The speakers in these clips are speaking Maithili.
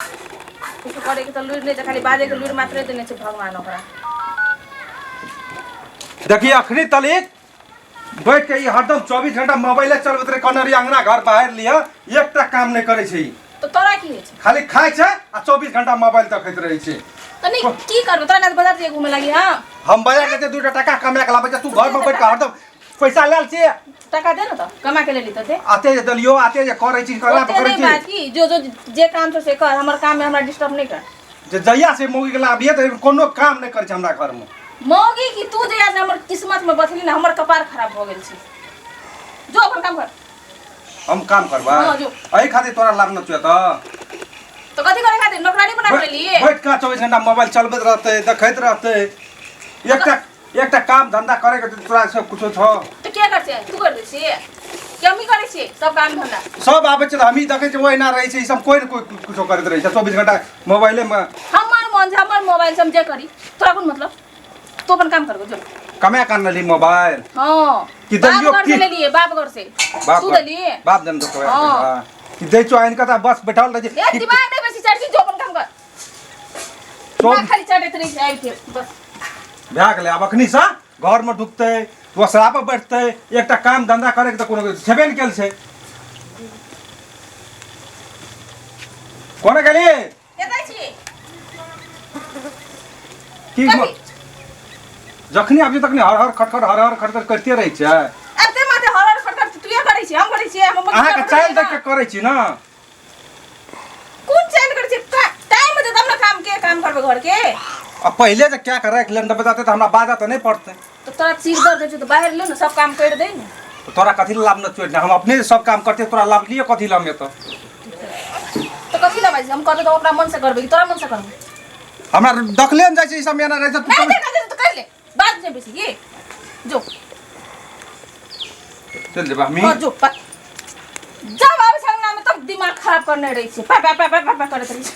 किछु करैके तऽ लुरि नहि छै, खाली बाजैके लुरि मात्रे देने छै भगवान ओकरा। देखिए अखनी तलिक बैठ के ई हरदम 24 घंटा मोबाइले चलबैत रहे, कनरी अंगना घर बाहर लिअ, एकटा काम नहि करै छै ई। तऽ तोरा की होइ छै? खाली खाइ छै आ 24 घंटा मोबाइल देखैत रहै छै। तऽ नहि की करबै तोरा? नहि बाजार जाइए घूमे लागी? हाँ, हम बाजार के 2टा टाका कमा के लाबै छै, तू घर में बैठ के हरदम पैसा लेल छियै। टाका दे ने तऽ कमा के लेली तऽ दे। आते जे देलियो, आते जे करै छी, कला ओते करै नहि छी। बात की जो जो जे काम छौ से कर, हमर काम में हमरा डिस्टर्ब नहि कर। जे जहिया से मौगी के लाबियै तऽ कोनो काम नहि करै छै हमरा घर में। मौगी की तू जहिया से हमर किस्मत में बसली ने, हमर कपार खराब भऽ गेल छै। जो अपन काम कर। हम काम करबै? हाँ, जो। एहि खातिर तोरा लाभ न छुए तऽ कथी करे खातिर नौकरानी बना के लेलिए? बैठ के 24 घंटा मोबाइल चलबैत रहतै, देखैत रहतै, एकटा एकटा काम धंधा करे के तोरा सब कुछो छौ? तऽ के कर छै? तू कर दै छियै कि हमही करै छियै सब काम धंधा? सब आबै छै तऽ हमही देखै छियै, ओहिना रहै छै ई सब, कोइ ने कोइ कुछो करैत रहै छै 24 घंटा मोबाइले मे। हमर मन छै, हमर मोबाइल से हम जे करी, तोरा कोन मतलब? तू अपन काम करगो, जो। कमा के आनली मोबाइल? हाँ। कि बाप देलियो घर से की? लेलिए, बाप घर से। बाप तू घर- देलिए? बाप जन तो हाँ। कि दै छौ आनि कऽ तऽ बस बैठल रहै छै ए कि- दिमाग नहि बेसी चढ़, जो अपन काम कर। चौब- खाली चढ़ैत रहै छै आबि के बस। भए गेलै, आब अखनी से घरमे ढुकतै, ओसरा पर बैठतै, एकटा काम धंधा करैके तऽ कोनो छेबे नहि कयल छै। कोना गेलियै? कतऽ छी? की? कथी? जखनी आबी तखनी हर हर खटखट, हर हर खटखट करिते रहै छै। एते माथे हर हर खटखट तू करै छी, हम करै छियै? हम अहाँके चालि देख के करै छी ने। कोन चालि करै छी? टाइम दे तब ने काम के काम करबै घर के। आ पहिले जे क्या के राखि लेने बताते तऽ हमरा बाजा तऽ नहि पड़तै। तऽ तोरा सिर दर्द होइ छै तऽ बाहर ले ने, सब काम करि दे ने। तऽ तोरा कथी लए लाभ न चोरि? हम अपने सब काम करते, तोरा लाभ लिए कथी लए हम एतऽ? तऽ कथी लए बाजै? हम करबै तऽ अपना मन से करबै कि तोरा मन से करबै? हमरा देखले ने जाइ छै ई सब एना रहै छै। नहि देखा छै तऽ करि ले, बात नहि बेसी की, जो। चलि जेबै हमी। हाँ, जो। जब आबै छै अंगना में तब दिमाग खराब करने रहै छै, पा पा पा पा पा पा करैत रहै छै।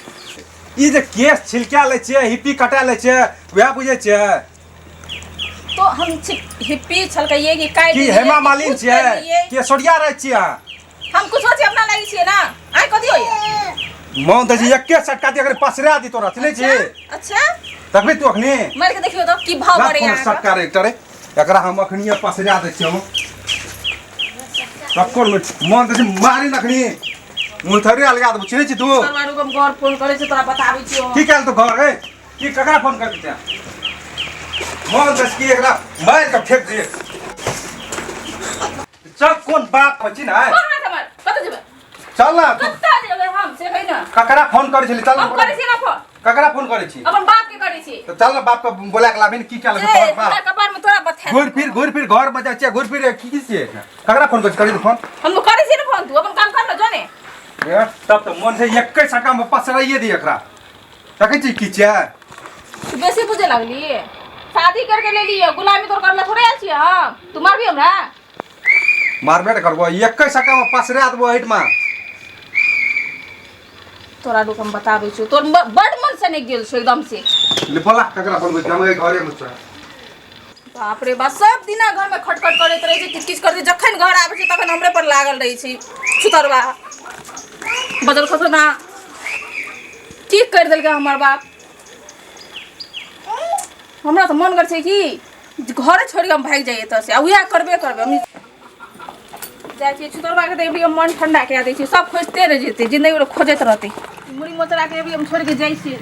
ई जे केश छिलका लै छियै, हिप्पी कटा लै छियै, वएह बुझै छियै? तो हम हिप्पी छलकैये कि काटि की देलियै हेमा कि मालिन कुछ छियै? करलियै? केसरिया रहै छियै अहाँ? हम कुछो छियै, अपना लागि छियै ना। आइ कथी होइए? मोन दै छै एके सटका दी, अगर पसरा दी तोरा, चिन्है छी? अच्छा। देखबी तू अखनी? मारि के देखियौ तऽ की भाव बढ़ैया अहाँके। सटका रे एकटा रे, एकरा हम अखनिये पसरा दै छियै। हम टक्कर में मन दै छै मारी न अखनी मुँह थोड़े अलगा देबो, चिन्है छी तू? तोरा रुक, हम घर फोन करै छी, तोरा बताबै छियौ। की कैल तू घर रे? की ककरा फोन कर छै? मन दै छै कि एकरा मारि के फेंक दिए। चल, कोन बाप होइ छी ने? फोन राख हमर, कतऽ जेबै? चल ना तू। कतऽ जेबै हम से कहि ना। ककरा फोन करै छली? चल हम ना। करै छी ना फोन? ककरा फोन करै छी? अपन बाप के करै छी। तऽ चल ना, बाप के बोला के लाबी ने, की कैल ए तोहर हमरा बाप? कपार में तोरा बथा घुरि फिर घुरि फिर घर में जाइ छियै, घुरि फिर की की छियै? ककरा फोन करै छी? करी फोन। हम करै छी ना फोन, तू अपन काम कर ना, जो ने। ए, तब तऽ मन से एके सटका में पसराइए दी एकरा। देखै छी की छियै? तू बेसी बुझे लगली। शादी करके ले लियो, गुलामी तोर करला थोड़े आयल छियै हम। तू मारबी हमरा? मारबे ने करबो, एके सटका में पसरा देबो एहिठमा। तोरा रुक, हम बताबै छियौ। तोर बड मन से नहि गेल छौ एकदम से। ले बोला, ककरा फोन करै छी? हम एहि घरे में छियै। बाप रे बाप, सब दिना घर में खटखट करैत रहै छै, किच किच करैत। जखन घर आबै छै तखन हमरे पर लागल रहै छै। सुतरवा बदल खसना की करि देलकै हमर बाप? हमरा तऽ मन करै छै कि घरे छोड़ि कऽ हम भागि जाइए एतऽसँ, आ उएह करबे करबै। हम जाइ छियै छुतरबाके तऽ अभी हम मन ठण्डा कए दै छियै। सब खोजिते रहि जेतै, जिन्दगी भरि खोजैत रहतै। मुड़ी मोचराके अभी हम छोड़ि कऽ जाइ छियै।